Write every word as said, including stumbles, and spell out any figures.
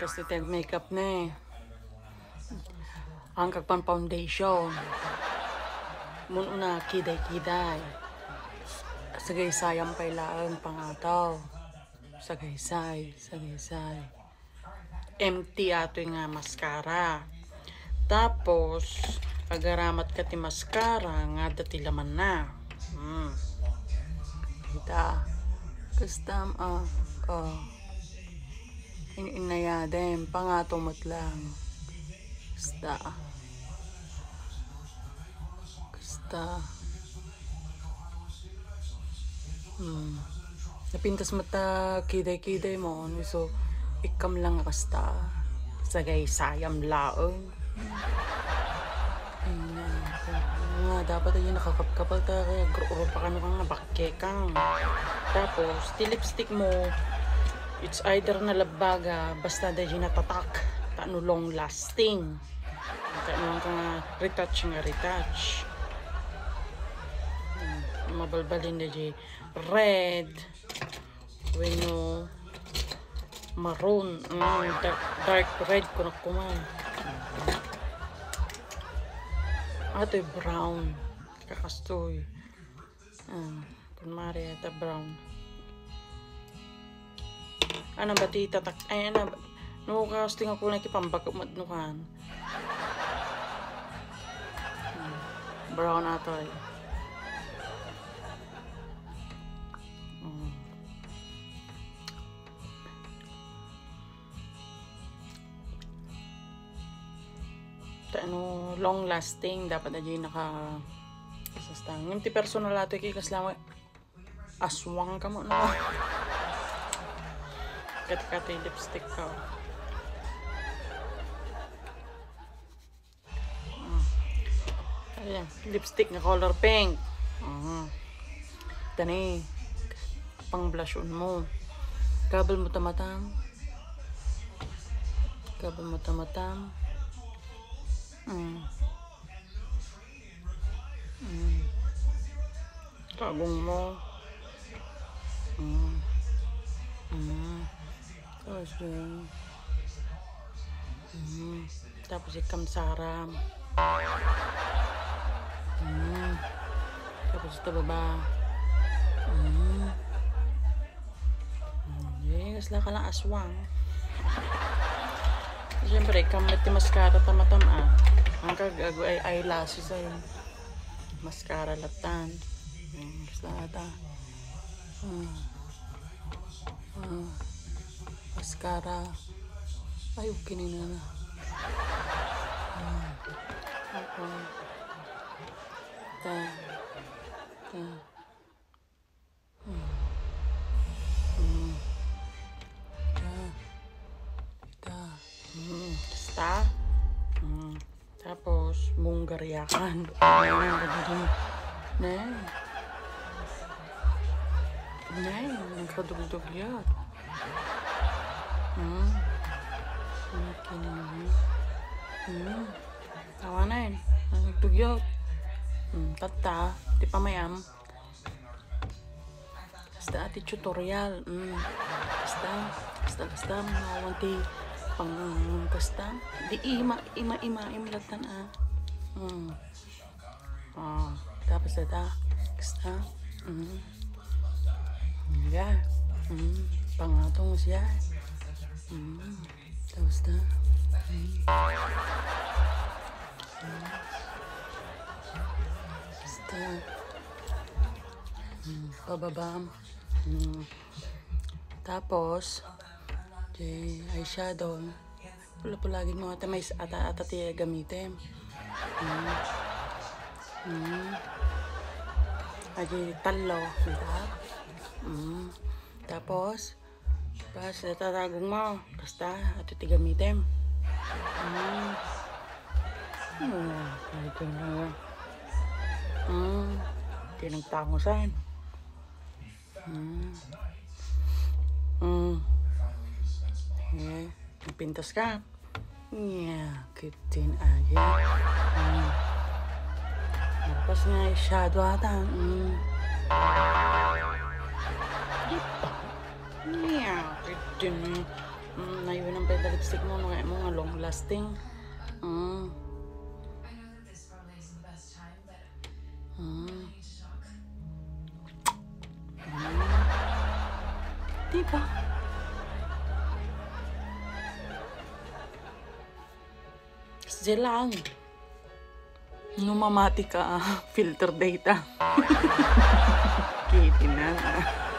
Kastoy ti ag-makeup ne. Ang kagpan foundation. Mun una, kiday-kiday. Sagaysayam pay laeng, pangataw. Sagaysay, sagaysay. Empty atoy nga mascara. Tapos, agaramatka ti mascara nga adda ti lamanna. Hmm. Kita. Custom, ah, oh. In-, inayadem, pangato met lang. Basta. Basta. Hmm. Napintas met ta kiday-kiday mo, no? So, ikkam lang nga kasta. Sagaysayam laeng. Ay, na, nga, dapat ay nakakapkapal ta, kaya gro-, gro pa kano ka nga, bakke ka. Tapos, ti lipstick mo, it's either nalabbaga, basta da di natatak, ta no long lasting. Ta no ka nga retouch nga retouch. Hmm, mabalbalin da di red. Wenno maroon. Mm, dark, dark red kuno kuma. Atoy brown. Kakastoy. Ah, kunmari, ata brown. Ana ba ti tatak-, ay, ana ba? No, kastoy nga kulay ti pambakam, madnukan. Hmm, brown atoy. Mm. Ta no long lasting, dapat na di naka-, sasta. Ngem ti personal ato, ki kasla mo, aswang ka mo, no? Kat-, kati lipstick ka. Mm. Ayan, lipstick nga color pink. Mm. Tani, pang blush on mo. Kabel mo tamatam. Kabel mo tamatam. Mm. Mm. Tagong mo. Mm. Mm. Tapos, yun. Mm. Tapos, ikam saram. Mm. Tapos, ito baba. Mm. Mm. Eh, kasla ka lang aswang. Siyempre, ikam met ti mascara ta matam-a. Ang kag-, agu-, ay, eyelashes ay. Mascara latan. Hmm, basta ata. Hmm. Hmm. Mascara. Ay, okay na na. Hmm. Okay. Ta. Ta. Mm. Mm. Ita. Ita. Mm. Basta. Mm. Tapos, munggaryakan. Nay. Nay, nagkadugdug yan. Mm. Okay na naman. Mm. Tawanan. Nagdugyot. Mm. Tatta. Di pa may am. Basta ti tutorial. Mm. Basta, basta, basta, mawan ti pang, basta. Di ima, ima, ima, imlatan, ah. Mm. Ah, tapos ita, basta. Mm. Yeah. Mm. Pangatong siya. Mm. Tapos na. Mm. Mm. Basta. Mm, pababa. Mm. Tapos, di eyeshadow. Pula-pulagid mo ata may s-, ata, ata ti gamitem. Mm. Mm. Adi tallo, diba? Mm. Tapos, pas, tatagong mo. Basta, ato ti gamitem. Mm. Mm, ito na. Mm. Tinagtangosan. Mm. Mm. Eh, napintas ka. Yeah, kitin aja. Mm. Tapos nga, shadow ata. Mm. Di pa. Yeah, kitin. Mm, ayun ang Dagiti lipstick mo, mga mo nga long lasting. Mm. Mm. Mm. Diba? Kasi lang. No mamati ka, ah, filter data. Kitin na nga.